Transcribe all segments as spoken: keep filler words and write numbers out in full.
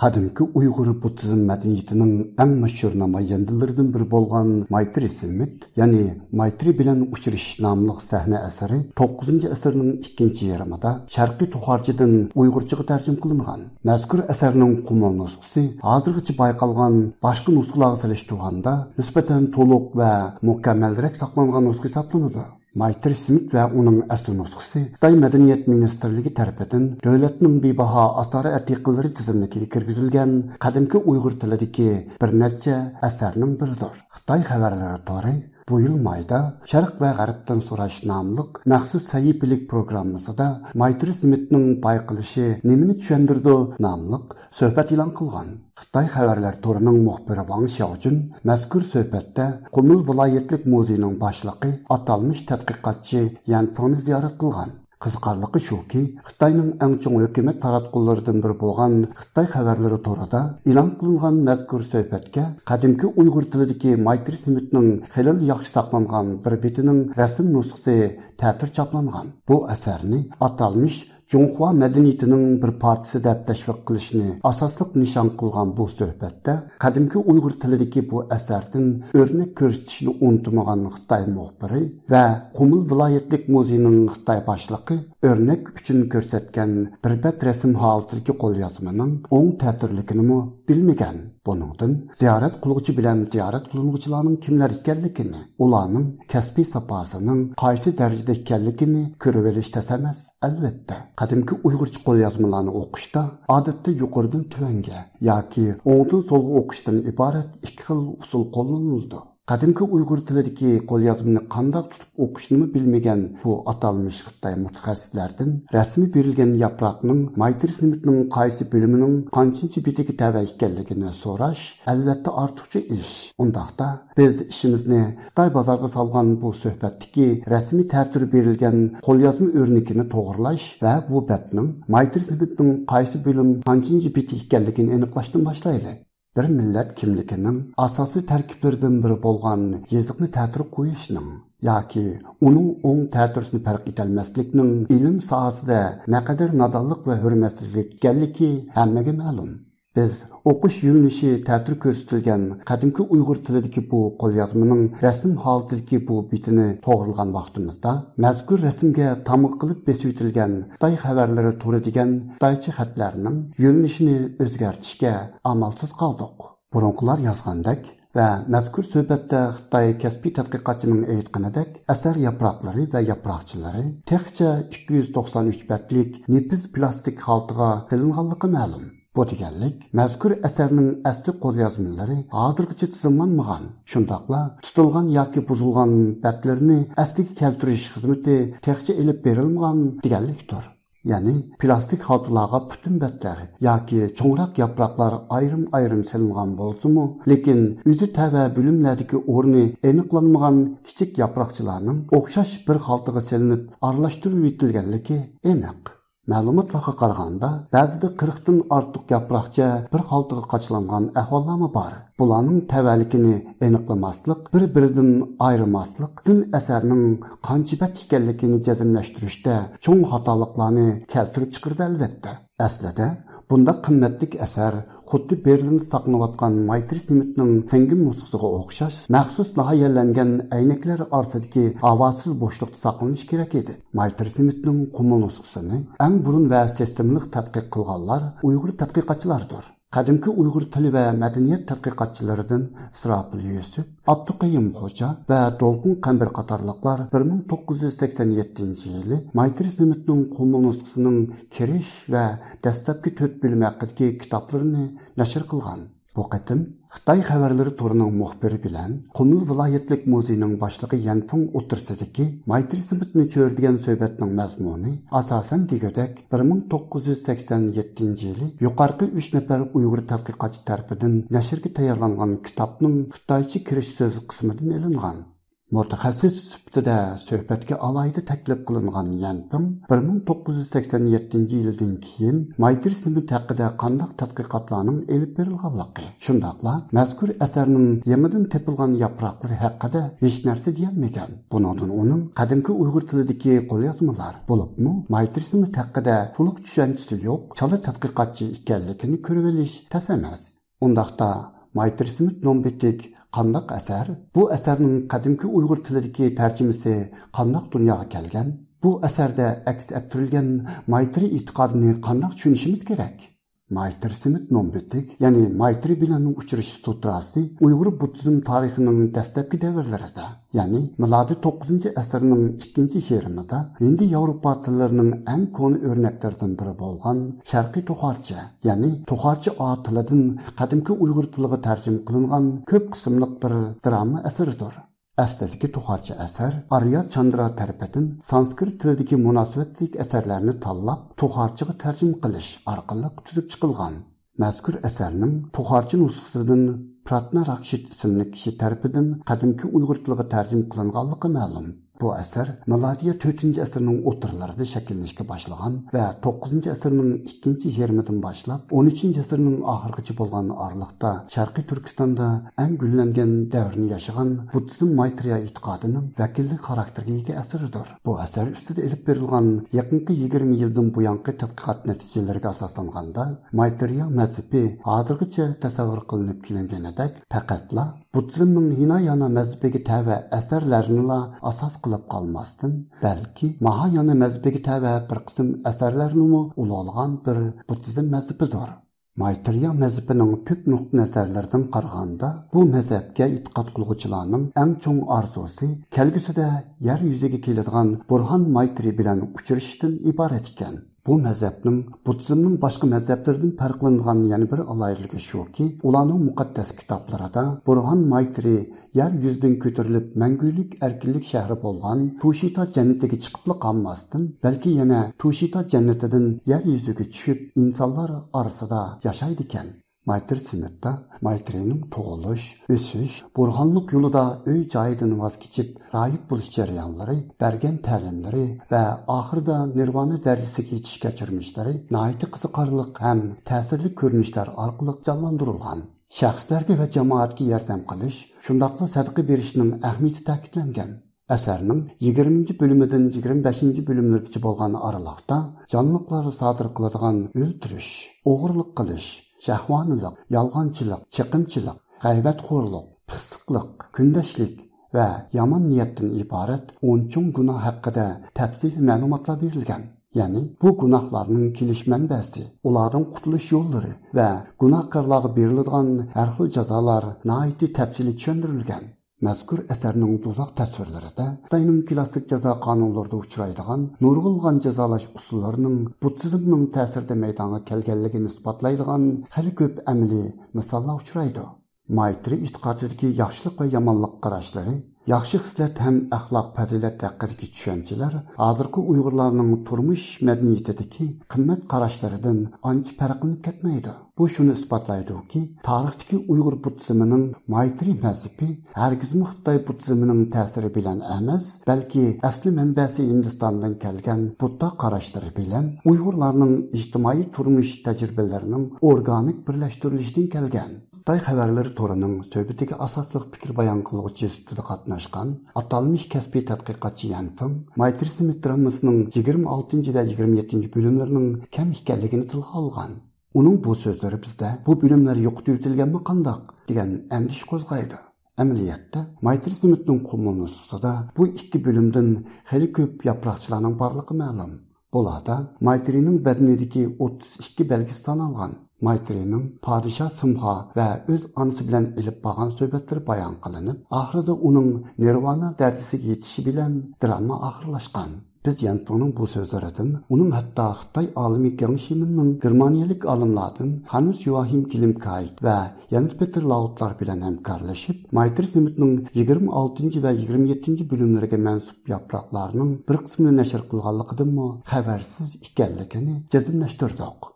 قەدىمكى ئۇيغۇر بۇددىزم مەدەنىيىتىنىڭ ئەڭ مەشھۇر نامايەندىلىرىدىن بىرى بولغان مايترى سىمىت، يەنى مايترى بىلەن ئۇچرىشىش ناملىق سەھنە ئەسىرى توققۇزىنچى ئەسىرنىڭ ئىككىنچى يېرىمىدا شەرقىي توخارچىدىن ئۇيغۇرچىغا تەرجىمە قىلىنغان. مەزكۇر ئەسەرنىڭ قۇمۇل نۇسخىسى ھازىرغىچە بايقالغان باشقا نۇسخىلارغا سېلىشتۇرغاندا نىسبەتەن تولۇق ۋە مۇكەممەلرەك ساقلانغان نۇسخا ھېسابلىنىدۇ. مايترى سىمىت ۋە ئۇنىڭ ئەسلى نۇسخىسى خىتاي مەدەنىيەت مىنىستىرلىكى تەرىپىدىن دۆلەتنىڭ بىباھا ئاسارە ئەتىقىلىرى تىزىملىكىگە كىرگۈزۈلگەن قەدىمكى ئۇيغۇر تىلىدىكى بىر نەچچە ئەسەرنىڭ بىرىدۇر. خىتاي خەۋەرلىرى تورى بۇ يىل مايدا شەرق ۋە غەربتىن سوراش ناملىق مەخسۇس سەھىپىلىك پروگراممىسىدا مايترى سىمىتنىڭ بايقىلىشى نېمىنى چۈشەندۈرىدۇ ناملىق سۆھبەت ئېلان قىلغان. خىتاي خەۋەرلەر تورىنىڭ مۇخبىرى ۋاڭ شياۋجۈن مەزكۇر سۆھبەتتە قۇمۇل ۋىلايەتلىك مۇزېيىنىڭ باشلىقى، ئاتالمىش تەتقىقاتچى يەن فېڭنى زىيارەت قىلغان. قىزىقارلىقى شۇكى، خىتاينىڭ ئەڭ چوڭ ھۆكۈمەت تاراتقۇلىرىدىن بىرى بولغان خىتاي خەۋەرلىرى تورىدا ئېلان قىلىنغان مەزكۇر سۆھبەتكە قەدىمكى ئۇيغۇر تىلىدىكى مايترى سىمىتنىڭ خېلىلا ياخشى ساقلانغان بىر بېتىنىڭ رەسىم نۇسخىسى تەتۈر چاپلانغان. بۇ ئەسەرنى ئاتالمىش جۇڭخۇا مەدەنىيىتىنىڭ بىر پارچىسى دەپ تەشۋىق قىلىشنى ئاساسلىق نىشان قىلغان بۇ سۆھبەتتە قەدىمكى ئۇيغۇر تىلىدىكى بۇ ئەسەردىن ئۆرنەك كۆرسىتىشنى ئۇنتۇمىغان خىتاي مۇخبىرى ۋە قۇمۇل ۋىلايەتلىك مۇزېيىنىڭ خىتاي باشلىقى ئۆرنەك ئۈچۈن كۆرسەتكەن بىر بەت رەسىم ھالىتىدىكى قوليازمىنىڭ ئوڭ تەتۈرلۈكىنىمۇ بىلمىگەن. بۇنىڭدىن زىيارەت قىلغۇچى بىلەن زىيارەت قىلىنغۇچىلارنىڭ كىملەر ئىكەنلىكىنى، ئۇلارنىڭ كەسپىي ساپاسىنىڭ قايسى دەرىجىدە ئىكەنلىكىنى كۆرۈۋېلىش تەس ئەمەس. ئەلۋەتتە، قەدىمكى ئۇيغۇرچە قوليازمىلارنى ئوقۇشتا ئادەتتە يۇقىرىدىن تۆۋەنگە ياكى ئوڭدىن سولغا ئوقۇشتىن ئىبارەت ئىككى خىل ئۇسۇل قوللىنىلىدۇ. قەدىمكى ئۇيغۇر تىلىدىكى قوليازمىنى قانداق تۇتۇپ ئوقۇشنىمۇ بىلمىگەن بۇ ئاتالمىش خىتاي مۇتەخەسسىسلەردىن رەسىمى بېرىلگەن ياپراقنىڭ مايترى سىمىتنىڭ قايسى بۆلۈمىنىڭ قانچىنچى بېتىگە تەۋە ئىكەنلىكىنى سوراش، ئەلۋەتتە، ئارتۇقچە ئىش. ئۇنداقتا، بىز ئىشىمىزنى خىتاي بازارغا سالغان بۇ سۆھبەتتىكى رەسمىي تەتۈر بېرىلگەن قوليازما ئۆرنىكىنى توغرىلاش ۋە بۇ بەتنىڭ مايترى سىمىتنىڭ قايسى بۆلۈم قانچىنچى بېتى ئىكەنلىكىنى ئېنىقلاشتىن باشلايلى. بىر مىللەت كىملىكىنىڭ ئاساسىي تەركىبلىرىدىن بىرى بولغان يېزىقنى تەتۈر قويۇشنىڭ ياكى ئۇنىڭ ئوڭ تەتۈرىسىنى پەرق ئېتەلمەسلىكنىڭ ئىلىم ساھەسىدە نەقەدەر نادانلىق ۋە ھۆرمەتسىزلىك ئىكەنلىكى ھەممىگە مەلۇم. بىز ئوقۇش يۆنىلىشى تەتۈر كۆرسىتىلگەن قەدىمكى ئۇيغۇر تىلىدىكى بۇ قوليازمىنىڭ رەسىم ھالىتىدىكى بۇ بېتىنى توغرىلىغان ۋاقتىمىزدا، مەزكۇر رەسىمگە تامغا قىلىپ بېسىۋېتىلگەن خىتاي خەۋەرلىرى تورى دېگەن خىتايچە خەتلەرنىڭ يۆنىلىشىنى ئۆزگەرتىشكە ئامالسىز قالدۇق. بۇرۇنقىلار يازغاندەك ۋە مەزكۇر سۆھبەتتە خىتاي كەسپىي تەتقىقاتچىنىڭ ئېيتقىنىدەك، ئەسەر ياپراقلىرى ۋە ياپراقچىلىرى تېخىچە ئىككى يۈز توقسان ئۈچ بەتلىك نېپىز پىلاستىك خالتىغا سېلىنغانلىقى مەلۇم. بۇ دېگەنلىك، مەزكۇر ئەسەرنىڭ ئەسلى قوليازمىلىرى ھازىرغىچە تىزىملانمىغان، شۇنداقلا تۇتۇلغان ياكى بۇزۇلغان بەتلىرىنى ئەسلىگە كەلتۈرۈش خىزمىتى تېخىچە ئېلىپ بېرىلمىغان دېگەنلىكتۇر. يەنى پىلاستىك خالتىلارغا پۈتۈن بەتلەر ياكى چوڭراق ياپراقلار ئايرىم-ئايرىم سېلىنغان بولسىمۇ، لېكىن ئۆزى تەۋە بۆلۈملەردىكى ئورنى ئېنىقلانمىغان كىچىك ياپراقچىلارنىڭ ئوخشاش بىر خالتىغا سېلىنىپ ئارىلاشتۇرۇۋېتىلگەنلىكى ئېنىق. مەلۇماتلارغا قارىغاندا، بەزىدە قىرىقتىن ئارتۇق ياپراقچە بىر خالتىغا قاچىلانغان ئەھۋاللارمۇ بار. بۇلارنىڭ تەۋەلىكىنى ئېنىقلىماسلىق، بىر-بىرىدىن ئايرىماسلىق پۈتۈن ئەسەرنىڭ قانچە بەت ئىكەنلىكىنى جەزملەشتۈرۈشتە چوڭ خاتالىقلارنى كەلتۈرۈپ چىقىرىدۇ، ئەلۋەتتە. ئەسلىدە، بۇنداق قىممەتلىك ئەسەر خۇددى بېرلىندا ساقلىنىۋاتقان مايترى سىمىتنىڭ سەڭگىم نۇسخىسىغا ئوخشاش مەخسۇس لايىھەلەنگەن ئەينەكلەر ئارىسىدىكى ھاۋاسىز بوشلۇقتا ساقلىنىشى كېرەك ئىدى. مايترى سىمىتنىڭ قۇمۇل نۇسخىسىنى ئەڭ بۇرۇن ۋە سىستېمىلىق تەتقىق قىلغانلار ئۇيغۇر تەتقىقاتچىلاردۇر. قەدىمكى ئۇيغۇر تىلى ۋە مەدەنىيەت تەتقىقاتچىلىرىدىن ئىسراپىل يۈسۈپ، ئابدۇقەييۇم خوجا ۋە دولقۇن قەمبىر قاتارلىقلار بىر مىڭ توققۇز يۈز سەكسەن يەتتىنچى يىلى مايترى سىمىتنىڭ قۇمۇل نۇسخىسىنىڭ كىرىش ۋە دەسلەپكى تۆت بۆلۈم ھەققىدىكى كىتابلىرىنى نەشر قىلغان. بۇ قېتىم خىتاي خەۋەرلىرى تورىنىڭ مۇخبىرى بىلەن قۇمۇل ۋىلايەتلىك مۇزېيىنىڭ باشلىقى يەنفېڭ ئوتتۇرىسىدىكى مايترى سىمىتنى چۆرىدىگەن سۆھبەتنىڭ مەزمۇنى ئاساسەن دېگۈدەك بىر مىڭ توققۇز يۈز سەكسەن يەتتىنچى يىلى يۇقارقى ئۈچ نەپەر ئۇيغۇر تەتقىقاتچى تەرىپىدىن نەشرگە تەييارلانغان كىتابنىڭ خىتايچە كىرىش سۆز قىسمىدىن ئېلىنغان. مۇتەخەسسىس سۈپىتىدە سۆھبەتكە ئالاھىدە تەكلىپ قىلىنغان يەنفېڭ بىر مىڭ توققۇز يۈز سەكسەن يەتتىنچى يىلدىن كېيىن ماي تېررى سېمىت ھەققىدە قانداق تەتقىقاتلارنىڭ ئېلىپ بېرىلغانلىقى، شۇنداقلا مەزكۇر ئەسەرنىڭ يېڭىدىن تېپىلغان ياپراقلىرى ھەققىدە ھېچ نەرسە دېيەلمىگەن. بۇنىڭدىن ئۇنىڭ قەدىمكى ئۇيغۇر تىلىدىكى قوليازمىلار، بولۇپمۇ ماي تېررى سېمىت ھەققىدە تولۇق چۈشەنچىسى يوق چالا تەتقىقاتچى ئىكەنلىكىنى كۆرۈۋېلىش تەس ئەمەس. ئۇنداقتا، ماي تېررى سېمىت نومبىتىك قانداق ئەسەر؟ بۇ ئەسەرنىڭ قەدىمكى ئۇيغۇر تىلىدىكى تەرجىمىسى قانداق دۇنياغا كەلگەن؟ بۇ ئەسەردە ئەكس ئەتتۈرۈلگەن ماي تېررى ئېتىقادىنى قانداق چۈشىنىشىمىز كېرەك؟ ماي تېررى سېمىت نومبىتىك، يەنى ماي تېررى بىلەن ئۇچرىشىش سۇتراسى ئۇيغۇر بۇددىزم تارىخىنىڭ دەسلەپكى دەۋرلىرىدە، يەنى مىلادىي توققۇزىنچى ئەسىرنىڭ ئىككىنچى يېرىمىدا ھىندى ياۋروپا تىللىرىنىڭ ئەڭ كونا ئۆرنەكلىرىدىن بىرى بولغان شەرقىي توخارچە، يەنى توخارچە ئا تىلىدىن قەدىمكى ئۇيغۇر تىلىغا تەرجىمە قىلىنغان كۆپ قىسىملىق بىر دراما ئەسىرىدۇر. ئەسلىدىكى توخارچە ئەسەر ئاريا چاندرا تەرىپىدىن سانسكرىت تىلىدىكى مۇناسىۋەتلىك ئەسەرلەرنى تاللاپ، توخارچىغا تەرجىمە قىلىش ئارقىلىق تۈزۈپ چىقىلغان. مەزكۇر ئەسەرنىڭ توخارچە نۇسخىسىدىن پراتنا راكشىت ئىسىملىك كىشى تەرىپىدىن قەدىمكى ئۇيغۇر تىلىغا تەرجىمە قىلىنغانلىقى مەلۇم. بۇ ئەسەر مىلادىيە تۆتىنچى ئەسىرنىڭ ئوتتۇرىلىرىدا شەكىللىنىشكە باشلىغان ۋە توققۇزىنچى ئەسىرنىڭ ئىككىنچى يېرىمىدىن باشلاپ ئون ئۈچىنچى ئەسىرنىڭ ئاخىرىغىچە بولغان ئارىلىقتا شەرقىي تۈركىستاندا ئەڭ گۈللەنگەن دەۋرنى ياشىغان بۇددىزم مايترېيا ئېتىقادىنىڭ ۋەكىللىك خاراكتېرىگە ئىگە ئەسىرىدۇر. بۇ ئەسەر ئۈستىدە ئېلىپ بېرىلغان يېقىنقى يىگىرمە يىلدىن بۇيانقى تەتقىقات نەتىجىلىرىگە ئاساسلانغاندا، مايترېيا مەزھىپى ھازىرغىچە تەسەۋۋۇر قىلىنىپ كېلىنگىنىدەك پەقەتلا بۇددىزمنىڭ ھىنايانا مەزھىپىگە تەۋە ئەسەرلەرنىلا ئاساس قىلىپ قالماستىن، بەلكى ماھايانا مەزھىپىگە تەۋە بىر قىسىم ئەسەرلەرنىمۇ ئۇلۇغلىغان بىر بۇددىزم مەزھىپىدۇر. مايترېيا مەزھىپىنىڭ تۈپ نۇقتىئىنەزەرلىرىدىن قارىغاندا، بۇ مەزھەپكە ئېتىقاد قىلغۇچىلارنىڭ ئەڭ چوڭ ئارزۇسى كەلگۈسىدە يەر يۈزىگە كېلىدىغان بۇرھان مايترېي بىلەن ئۇچرىشىشتىن ئىبارەت ئىكەن. بۇ مەزھەپنىڭ بۇددىزمنىڭ باشقا مەزھەپلىرىدىن پەرقلىنىدىغان يەنە بىر ئالاھىدىلىكى شۇكى، ئۇلارنىڭ مۇقەددەس كىتابلىرىدا بۇرھان مايترېي يەر يۈزىدىن كۆتۈرۈلۈپ، مەڭگۈلۈك ئەركىنلىك شەھىرى بولغان تۇشىتا جەننىتىگە چىقىپلا قالماستىن، بەلكى يەنە تۇشىتا جەننىتىدىن يەر يۈزىگە چۈشۈپ، ئىنسانلار ئارىسىدا ياشايدىكەن. مايترېي سېمىتتا مايترېينىڭ تۇغۇلۇش، ئۆسۈش، بۇرھانلىق يولىدا ئۆي جايىدىن ۋاز كېچىپ، راھىب بولۇش جەريانلىرى، بەرگەن تەلىملىرى ۋە ئاخىرىدا نىرۋانا دەرىجىسىگە يېتىش كەچۈرمىشلىرى ناھايىتى قىزىقارلىق ھەم تەسىرلىك كۆرۈنۈشلەر ئارقىلىق جانلاندۇرۇلغان. شەخسلەرگە ۋە جامائەتكە ياردەم قىلىش، شۇنداقلا سەدىقە بېرىشنىڭ ئەھمىيىتى تەكىتلەنگەن. ئەسەرنىڭ يىگىرمىنچى بۆلۈمىدىن يىگىرمە بەشىنچى بۆلۈملىرىگىچە بولغان ئارىلىقتا جانلىقلار سادىر قىلىدىغان ئۆلتۈرۈش، ئوغرىلىق قىلىش، شەھۋانىلىق، يالغانچىلىق، چېقىمچىلىق، غەيۋەتخورلۇق، پىخسىقلىق، كۈندەشلىك ۋە يامان نىيەتتىن ئىبارەت ئون چوڭ گۇناھ ھەققىدە تەپسىلىي مەلۇماتلار بېرىلگەن. يەنى بۇ گۇناھلارنىڭ كېلىش مەنبەسى، ئۇلاردىن قۇتۇلۇش يوللىرى ۋە گۇناھكارلارغا بېرىلىدىغان ھەر خىل جازالار ناھايىتى تەپسىلىي چۈشەندۈرۈلگەن. مەزكۇر ئەسەرنىڭ دوزاخ تەسۋىرلىرىدە خىتاينىڭ كلاسسىك جازا قانۇنلىرىدا ئۇچرايدىغان نۇرغۇنلىغان جازالاش ئۇسۇللىرىنىڭ بۇددىزمنىڭ تەسىرىدە مەيدانغا كەلگەنلىكىنى ئىسپاتلايدىغان خېلى كۆپ ئەمەلىي مىساللار ئۇچرايدۇ. مايترېي ئېتىقادىدىكى ياخشىلىق ۋە يامانلىق قاراشلىرى، ياخشى خىسلەت ھەم ئەخلاق پەزىلەت ھەققىدىكى چۈشەنچىلەر ھازىرقى ئۇيغۇرلارنىڭ تۇرمۇش مەدەنىيىتىدىكى قىممەت قاراشلىرىدىن ئانچە پەرقلىنىپ كەتمەيدۇ. بۇ شۇنى ئىسپاتلايدۇكى، تارىختىكى ئۇيغۇر بۇددىزمىنىڭ مايترېي مەزھىپى ھەرگىزمۇ خىتاي بۇددىزمىنىڭ تەسىرى بىلەن ئەمەس، بەلكى ئەسلى مەنبەسى ھىندىستاندىن كەلگەن بۇددا قاراشلىرى بىلەن ئۇيغۇرلارنىڭ ئىجتىمائىي تۇرمۇش تەجرىبىلىرىنىڭ ئورگانىك بىرلەشتۈرۈلۈشىدىن كەلگەن. خىتاي خەۋەرلىرى تورىنىڭ سۆھبىتىگە ئاساسلىق پىكىر بايان قىلغۇچى سۈپىتىدە قاتناشقان ئاتالمىش كەسپىي تەتقىقاتچى يەنفېڭ مايترېي سېمىت دراممىسىنىڭ يىگىرمە ئالتىنچى ۋە يىگىرمە يەتتىنچى بۆلۈملىرىنىڭ كەم ئىكەنلىكىنى تىلغا ئالغان. ئۇنىڭ بۇ سۆزلىرى بىزدە بۇ بۆلۈملەر يوقىتىۋېتىلگەنمۇ قانداق دېگەن ئەندىشە قوزغايدۇ. ئەمەلىيەتتە، مايترېي سېمىتنىڭ قومۇل نۇسخىسىدا بۇ ئىككى بۆلۈمدىن خېلى كۆپ ياپراقچىلارنىڭ بارلىقى مەلۇم. بۇلاردا مايترېينىڭ بەدىنىدىكى ئوتتۇز ئىككى بەلگىسى سانالغان. مايترېينىڭ پادىشاھ سىمھا ۋە ئۆز ئانىسى بىلەن ئېلىپ بارغان سۆھبەتلىرى بايان قىلىنىپ، ئاخىرىدا ئۇنىڭ نىرۋانا دەرىجىسىگە يېتىشى بىلەن دراما ئاخىرلاشقان. بىز يەنفېڭنىڭ بۇ سۆزلىرىدىن ئۇنىڭ ھەتتا خىتاي ئالىمى گېڭ شىمىننىڭ گېرمانىيەلىك ئالىملاردىن خانس يوئاخىم كلىمكايت ۋە يەنس پېتېر لاۋتلار بىلەن ھەمكارلىشىپ، مايترېي سېمىتنىڭ يىگىرمە ئالتىنچى ۋە يىگىرمە يەتتىنچى بۆلۈملىرىگە مەنسۇپ ياپراقلارنىڭ بىر قىسمىنى نەشر قىلغانلىقىدىنمۇ خەۋەرسىز ئىكەنلىكىنى جەزملەشتۈردۇق.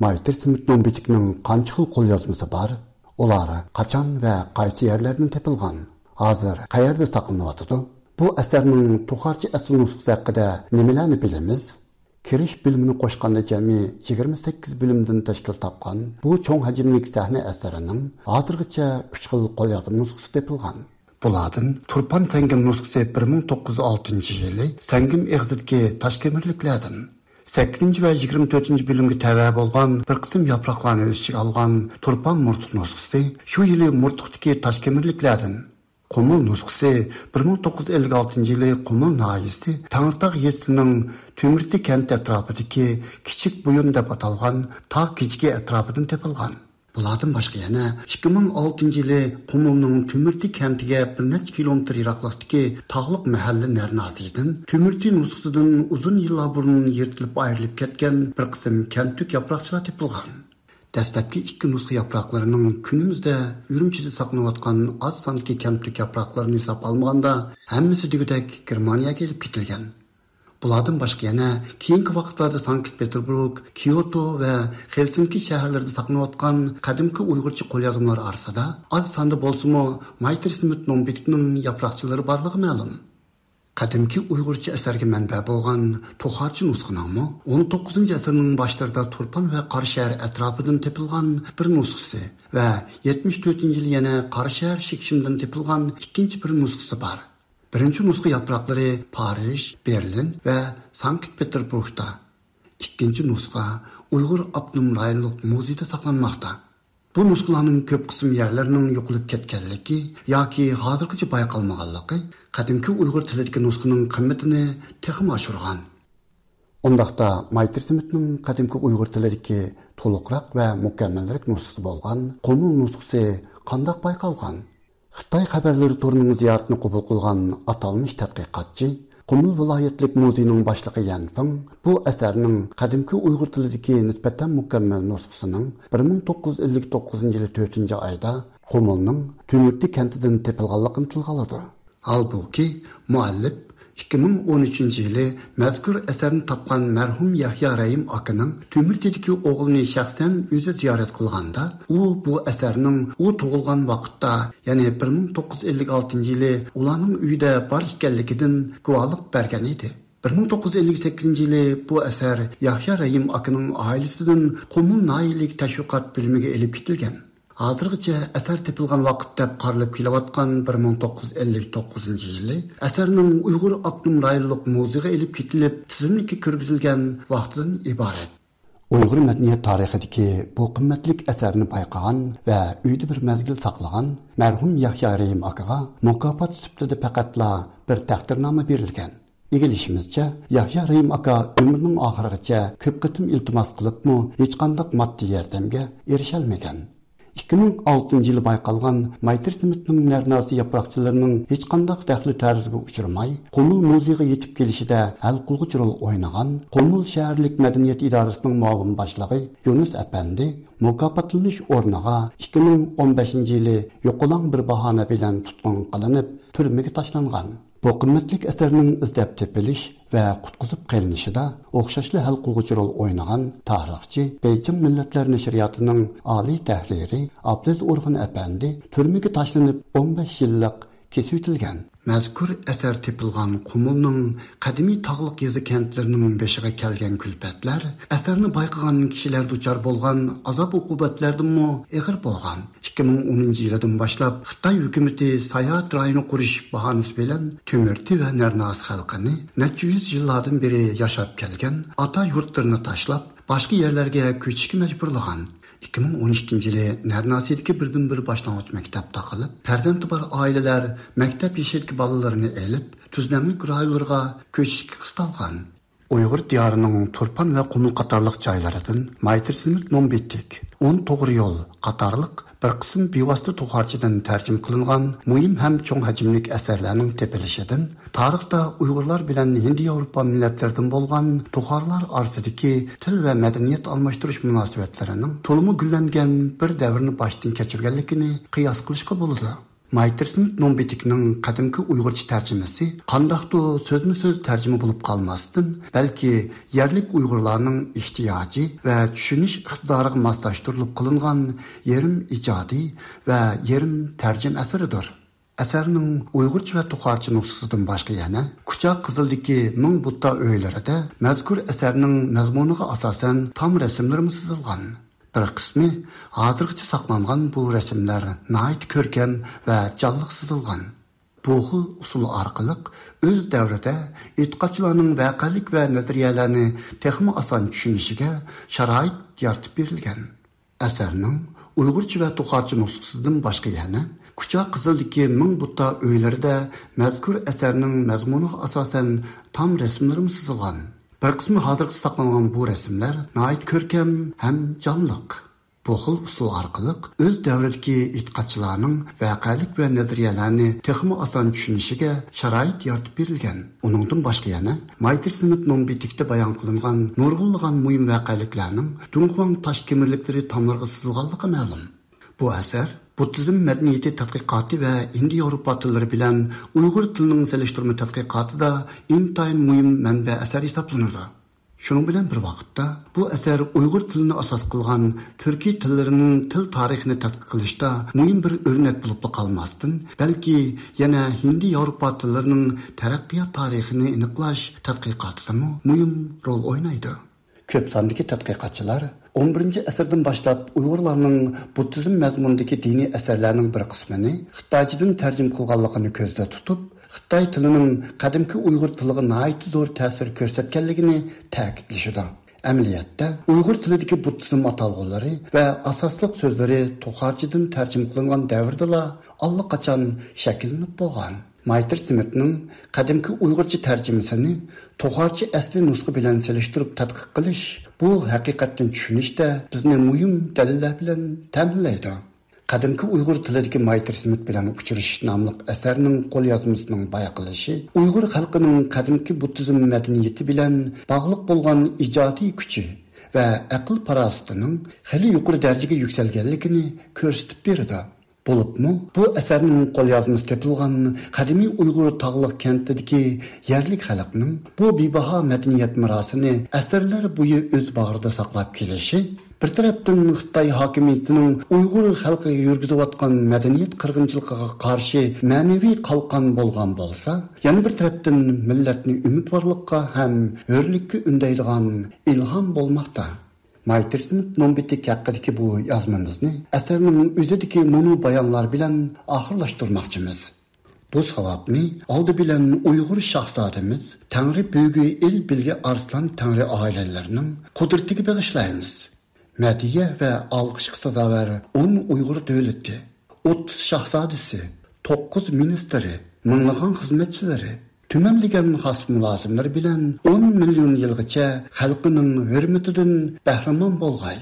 مايترېي سېمىت نومبىتىكنىڭ قانچە خىل قوليازمىسى بار؟ ئۇلار قاچان ۋە قايسى يەرلەردىن تېپىلغان؟ ھازىر قەيەردە ساقلىنىۋاتىدۇ؟ بۇ ئەسەرنىڭ توخارچە ئەسلى نۇسخىسى ھەققىدە نېمىلەرنى بىلىمىز؟ كىرىش بۆلۈمىنى قوشقاندا جەمئىي يىگىرمە سەككىز بۆلۈمدىن تەشكىل تاپقان بۇ چوڭ ھەجىملىك سەھنە ئەسىرىنىڭ ھازىرغىچە ئۈچ خىل قوليازما نۇسخىسى تېپىلغان. بۇلاردىن تۇرپان سەڭگىم نۇسخىسى بىر مىڭ توققۇز يۈز ئالتىنچى يىلى سەڭگىم ئېغىزىدىكى تاشكېمىرلىكلەردىن، سەككىزىنچى ۋە يىگىرمە تۆتىنچى بۆلۈمگە تەۋە بولغان بىر قىسىم ياپراقلارنى ئۆز ئىچىگە ئالغان تۇرپان مۇرتۇق نۇسخىسى شۇ يىلى مۇرتۇقتىكى تاشكېمىرلىكلەردىن، قۇمۇل نۇسخىسى بىر مىڭ توققۇز يۈز ئەللىك ئالتىنچى يىلى قۇمۇل ناھىيەسى تەڭرىتاغ يېزىسىنىڭ تۆمۈرتى كەنتى ئەتراپىدىكى كىچىك بۇيۇن دەپ ئاتالغان تاغ كېچىكى ئەتراپىدىن تېپىلغان. بۇلاردىن باشقا يەنە ئىككى مىڭ ئالتىنچى يىلى قۇمۇلنىڭ تۆمۈرتى كەنتىگە بىر نەچچە كىلومېتىر يىراقلىقتىكى تاغلىق مەھەللە نەرناسىدىن تۆمۈرتى نۇسخىسىدىن ئۇزۇن يىللار بۇرۇن يىرتىلىپ ئايرىلىپ كەتكەن بىر قىسىم كەمتۈك ياپراقچىلار تېپىلغان. دەسلەپكى ئىككى نۇسخا ياپراقلىرىنىڭ كۈنىمىزدە ئۈرۈمچىدە ساقلىنىۋاتقان ئاز ساندىكى كەمتۈك ياپراقلىرىنى ھېسابقا ئالمىغاندا، ھەممىسى دېگۈدەك گېرمانىيەگە ئېلىپ كېتىلگەن. بۇلاردىن باشقا يەنە كېيىنكى ۋاقىتلاردا سانكت پېتېربۇرگ، كيوتو ۋە خېلسىنكى شەھەرلىرىدە ساقلىنىۋاتقان قەدىمكى ئۇيغۇرچە قوليازمىلار ئارىسىدا ئاز ساندا بولسىمۇ مايتىرسمىت نومبىتكنىڭ ياپراقچىلىرى بارلىقى مەلۇم. قەدىمكى ئۇيغۇرچە ئەسەرگە مەنبە بولغان توخارچە نۇسخىنىڭمۇ ئون توققۇزىنچى ئەسىرنىڭ باشلىرىدا تۇرپان ۋە قاراشەھەر ئەتراپىدىن تېپىلغان بىر نۇسخىسى ۋە يەتمىش تۆتىنچى يىلى يەنە قاراشەھەر شىكشىمدىن تېپىلغان ئىككىنچى بىر نۇسخىسى بار. بىرىنچى نۇسخا ياپراقلىرى پارىژ، بېرلىن ۋە سانكت پېتېربۇرگدا، ئىككىنچى نۇسخا ئۇيغۇر ئاپتونوم رايونلۇق مۇزېيدا ساقلانماقتا. بۇ نۇسخىلارنىڭ كۆپ قىسىم يەرلىرىنىڭ يوقىلىپ كەتكەنلىكى ياكى ھازىرغىچە بايقالمىغانلىقى قەدىمكى ئۇيغۇر تىلىدىكى نۇسخىنىڭ قىممىتىنى تېخىمۇ ئاشۇرغان. ئۇنداقتا مايتىرسمىتنىڭ قەدىمكى ئۇيغۇر تىلىدىكى تولۇقراق ۋە مۇكەممەلرەك نۇسخىسى بولغان قۇمۇل نۇسخىسى قانداق بايقالغان؟ خىتاي خەۋەرلىرى تورىنىڭ زىيارىتىنى قوبۇل قىلغان ئاتالمىش تەتقىقاتچى، قۇمۇل ۋىلايەتلىك مۇزېينىڭ باشلىقى يەن فېڭ بۇ ئەسەرنىڭ قەدىمكى ئۇيغۇر تىلىدىكى نىسبەتەن مۇكەممەل نۇسخىسىنىڭ بىر مىڭ توققۇز يۈز ئەللىك توققۇزىنچى يىلى تۆتىنچى ئايدا قۇمۇلنىڭ تۆمۈرتى كەنتىدىن تېپىلغانلىقىنى تىلغا ئالىدۇ. ھالبۇكى، مۇئەللىپ ئىككى مىڭ ئون ئۈچىنچى يىلى مەزكۇر ئەسەرنى تاپقان مەرھۇم يەھيا رەھىم ئاكىنىڭ تۆمۈرتىدىكى ئوغلىنى شەخسەن ئۆزى زىيارەت قىلغاندا، ئۇ بۇ ئەسەرنىڭ ئۇ تۇغۇلغان ۋاقىتتا، يەنى بىر مىڭ توققۇز يۈز ئەللىك ئالتىنچى يىلى ئۇلارنىڭ ئۆيىدە بار ئىكەنلىكىدىن گۇۋاھلىق بەرگەن ئىدى. بىر مىڭ توققۇز يۈز ئەللىك سەككىزىنچى يىلى بۇ ئەسەر يەھيا رەھىم ئاكىنىڭ ئائىلىسىدىن قۇمۇل ناھىيەلىك تەشۋىقات بۆلۈمىگە ئېلىپ كېتىلگەن. ھازىرغىچە ئەسەر تېپىلغان ۋاقىت دەپ قارىلىپ كېلىۋاتقان بىر مىڭ توققۇز يۈز ئەللىك توققۇزىنچى يىلى ئەسەرنىڭ ئۇيغۇر ئاپتونوم رايونلۇق مۇزېيغا ئېلىپ كېتىلىپ، تىزىملىككە كىرگۈزۈلگەن ۋاقتىدىن ئىبارەت. ئۇيغۇر مەدەنىيەت تارىخىدىكى بۇ قىممەتلىك ئەسەرنى بايقىغان ۋە ئۆيدە بىر مەزگىل ساقلىغان مەرھۇم يەھيا رەھىم ئاكىغا مۇكاپات سۈپىتىدە پەقەتلا بىر تەقدىرنامە بېرىلگەن. ئىگىلىشىمىزچە، يەھيا رەھىم ئاكا ئۆمرىنىڭ ئاخىرىغىچە كۆپ قېتىم ئىلتىماس قىلىپمۇ، ھېچقانداق ماددىي ياردەمگە ئېرىشەلمىگەن. ئىككى مىڭ ئالتىنچى يىلى بايقالغان مايتىرسمىتنىڭ نەرناسى ياپراقچىلىرىنىڭ ھېچقانداق دەخلى تەرۇزىگە ئۇچرىماي، قۇمۇل مۇزېيغا يېتىپ كېلىشىدە ھەل قىلغۇچ رول ئوينىغان قۇمۇل شەھەرلىك مەدەنىيەت ئىدارىسىنىڭ مۇئاۋىن باشلىقى يۇنۇس ئەپەندى مۇكاپاتلىنىش ئورنىغا ئىككى مىڭ ئون بەشىنچى يىلى يوقىلاڭ بىر باھانە بىلەن تۇتقۇن قىلىنىپ، تۈرمىگە تاشلانغان. بۇ قىممەتلىك ئەسەرنىڭ ئىزدەپ تېپىلىش ۋە قۇتقۇزۇپ قېلىنىشىدا ئوخشاشلا ھەل قىلغۇچ رول ئوينىغان تارىخچى، بېيجىڭ مىللەتلەر نەشرىياتىنىڭ ئالىي تەھرىرى ئابلىز ئورخۇن ئەپەندى تۈرمىگە تاشلىنىپ، ئون بەش يىللىق كېسىۋېتىلگەن. مەزكۇر ئەسەر تېپىلغان قۇمۇلنىڭ قەدىمىي تاغلىق يېزا كەنتلىرىنىڭ بېشىغا كەلگەن كۈلپەتلەر ئەسەرنى بايقىغان كىشىلەر دۇچار بولغان ئازاب ئوقۇبەتلەردىنمۇ ئېغىر بولغان. ئىككى مىڭ ئونىنچى يىلىدىن باشلاپ خىتاي ھۆكۈمىتى ساياھەت رايونى قۇرۇش باھانىسى بىلەن تۆمۈرتى ۋە نەرناسى خەلقىنى نەچچە يۈز يىللاردىن بېرى ياشاپ كەلگەن ئاتا يۇرتلىرىنى تاشلاپ، باشقا يەرلەرگە كۆچۈشكە مەجبۇرلىغان. ئىككى مىڭ ئون ئىككىنچى يىلى نەرناسىدىكى بىردىنبىر باشلانغۇچ مەكتەپ تاقىلىپ، پەرزەنتى بار ئائىلىلەر مەكتەپ يېشىدىكى بالىلىرىنى ئېلىپ، تۈزلەملىك رايونلارغا كۆچۈشكە قىستالغان. ئۇيغۇر دىيارىنىڭ تۇرپان ۋە قۇمۇل قاتارلىق جايلىرىدىن مايتىرسىمىت نومبىتىك، ئون توغرا يول قاتارلىق بىر قىسىم بىۋاسىتە توخارچىدىن تەرجىمە قىلىنغان مۇھىم ھەم چوڭ ھەجىملىك ئەسەرلەرنىڭ تېپىلىشىدىن، تارىختا ئۇيغۇرلار بىلەن ھىندى ياۋروپا مىللەتلىرىدىن بولغان توخارلار ئارىسىدىكى تىل ۋە مەدەنىيەت ئالماشتۇرۇش مۇناسىۋەتلىرىنىڭ تولىمۇ گۈللەنگەن بىر دەۋرنى باشتىن كەچۈرگەنلىكىنى قىياس قىلىشقا بولىدۇ. مايتىرسمىت نومبىتىكنىڭ قەدىمكى ئۇيغۇرچە تەرجىمىسى قانداقتۇر سۆزمۇ سۆز تەرجىمە بولۇپ قالماستىن، بەلكى يەرلىك ئۇيغۇرلارنىڭ ئېھتىياجى ۋە چۈشىنىش ئىقتىدارىغا ماسلاشتۇرۇلۇپ قىلىنغان يېرىم ئىجادىي ۋە يېرىم تەرجىمە ئەسىرىدۇر. ئەسەرنىڭ ئۇيغۇرچە ۋە توخارچە نۇسخىسىدىن باشقا يەنە كۇچا قىزىلدىكى مىڭ بۇددا ئۆيلىرىدە مەزكۇر ئەسەرنىڭ مەزمۇنىغا ئاساسەن تام رەسىملىرىمۇ سىزىلغان. بىر قىسمى ھازىرغىچە ساقلانغان بۇ رەسىملەر ناھايىتى كۆركەم ۋە جانلىق سىزىلغان. بۇ خىل ئۇسۇل ئارقىلىق ئۆز دەۋرىدە ئېتىقادچىلارنىڭ ۋەقەلىك ۋە نەزەرىيەلەرنى تېخىمۇ ئاسان چۈشىنىشىگە شارائىت يارىتىپ بېرىلگەن. ئەسەرنىڭ ئۇيغۇرچە ۋە توخارچە نۇسخىسىدىن باشقا يەنە كۇچا قىزىلدىكى مىڭ بۇددا ئۆيلىرىدە مەزكۇر ئەسەرنىڭ مەزمۇنىغا ئاساسەن تام رەسىملىرىمۇ سىزىلغان. بىر قىسمى ھازىرغىچە ساقلانغان بۇ رەسىملەر ناھايىتى كۆركەم ھەم جانلىق. بۇ خىل ئۇسۇل ئارقىلىق ئۆز دەۋرىدىكى ئېتىقادچىلارنىڭ ۋەقەلىك ۋە نەزەرىيەلەرنى تېخىمۇ ئاسان چۈشىنىشىگە شارائىت يارىتىپ بېرىلگەن. ئۇنىڭدىن باشقا يەنە مايتىر سىمىت نومبىتىكتە بايان قىلىنغان نۇرغۇنلىغان مۇھىم ۋەقەلىكلەرنىڭ دۇڭخۇاڭ تاش كېمىرلىكلىرى تاملىرىغا سىزىلغانلىقى مەلۇم. بۇ ئەسەر بۇددىزم مەدەنىيىتى تەتقىقاتى ۋە ھىندى ياۋروپا تىللىرى بىلەن ئۇيغۇر تىلىنىڭ سېلىشتۇرما تەتقىقاتىدا ئىنتايىن مۇھىم مەنبە ئەسەر ھېسابلىنىدۇ. شۇنىڭ بىلەن بىر ۋاقىتتا، بۇ ئەسەر ئۇيغۇر تىلىنى ئاساس قىلغان تۈركىي تىللىرىنىڭ تىل تارىخىنى تەتقىق قىلىشتا مۇھىم بىر ئۆرنەك بولۇپلا قالماستىن، بەلكى يەنە ھىندى ياۋروپا تىللىرىنىڭ تەرەققىيات تارىخىنى ئېنىقلاش تەتقىقاتىدىمۇ مۇھىم رول ئوينايدۇ. كۆپ ساندىكى تەتقىقاتچىلار ئون بىرىنچى ئەسىردىن باشلاپ ئۇيغۇرلارنىڭ بۇددىزم مەزمۇنىدىكى دىنىي ئەسەرلەرنىڭ بىر قىسمىنى خىتايچىدىن تەرجىمە قىلغانلىقىنى كۆزدە تۇتۇپ، خىتاي تىلىنىڭ قەدىمكى ئۇيغۇر تىلىغا ناھايىتى زور تەسىر كۆرسەتكەنلىكىنى تەكىتلىشىدۇ. ئەمەلىيەتتە، ئۇيغۇر تىلىدىكى بۇددىزم ئاتالغۇلىرى ۋە ئاساسلىق سۆزلىرى توخارچىدىن تەرجىمە قىلىنغان دەۋردىلا ئاللىقاچان شەكىللىنىپ بولغان. مايتىر سمىتنىڭ قەدىمكى ئۇيغۇرچە تەرجىمىسىنى توخارچە ئەسلى نۇسخا بىلەن سېلىشتۇرۇپ تەتقىق قىلىش بۇ ھەقىقەتنى چۈشىنىشتە بىزنى مۇھىم دەلىللەر بىلەن تەمىنلەيدۇ. قەدىمكى ئۇيغۇر تىلىدىكى مايتىر سمىت بىلەن ئۇچرىشىش ناملىق ئەسەرنىڭ قوليازمىسىنىڭ بايقىلىشى ئۇيغۇر خەلقىنىڭ قەدىمكى بۇددىزم مەدەنىيىتى بىلەن باغلىق بولغان ئىجادىي كۈچى ۋە ئەقىل-پاراسىتىنىڭ خېلى يۇقىرى دەرىجىگە يۈكسەلگەنلىكىنى كۆرسىتىپ بېرىدۇ. بولۇپمۇ بۇ ئەسەرنىڭ قوليازمىسى تېپىلغان قەدىمىي ئۇيغۇر تاغلىق كەنتىدىكى يەرلىك خەلقنىڭ بۇ بىباھا مەدەنىيەت مىراسىنى ئەسىرلەر بويى ئۆز باغرىدا ساقلاپ كېلىشى، بىر تەرەپتىن خىتاي ھاكىمىيىتىنىڭ ئۇيغۇر خەلقىگە يۈرگۈزۈۋاتقان مەدەنىيەت قىرغىنچىلىقىغا قارشى مەنىۋى قالقان بولغان بولسا، يەنە بىر تەرەپتىن مىللەتنى ئۈمىدۋارلىققا ھەم ھۆرلۈككە ئۈندەيدىغان ئىلھام بولماقتا. مايتىر سمىت نومبىتىك ھەققىدىكى بۇ يازمىمىزنى ئەسەرنىڭ ئۆزىدىكى مۇنۇ بايانلار بىلەن ئاخىرلاشتۇرماقچىمىز. بۇ ساۋابنى ئالدى بىلەن ئۇيغۇر شاھزادىمىز، تەڭرى بۈيۈكى ئىل بىلگە ئارسلان تەڭرى ئائىلىلىرىنىڭ قۇدرىتىگە بېغىشلايمىز. مەدھىيە ۋە ئالقىشقا سازاۋەر ئون ئۇيغۇر دۆلىتى، ئوتتۇز شاھزادىسى، توققۇز مىنىستىرى، مىڭلىغان خىزمەتچىلىرى، تۈمەنلىگەن خاس مۇلازىملىرى بىلەن ئون مىليون يىلغىچە خەلقىنىڭ ھۆرمىتىدىن بەھرىمەن بولغاي.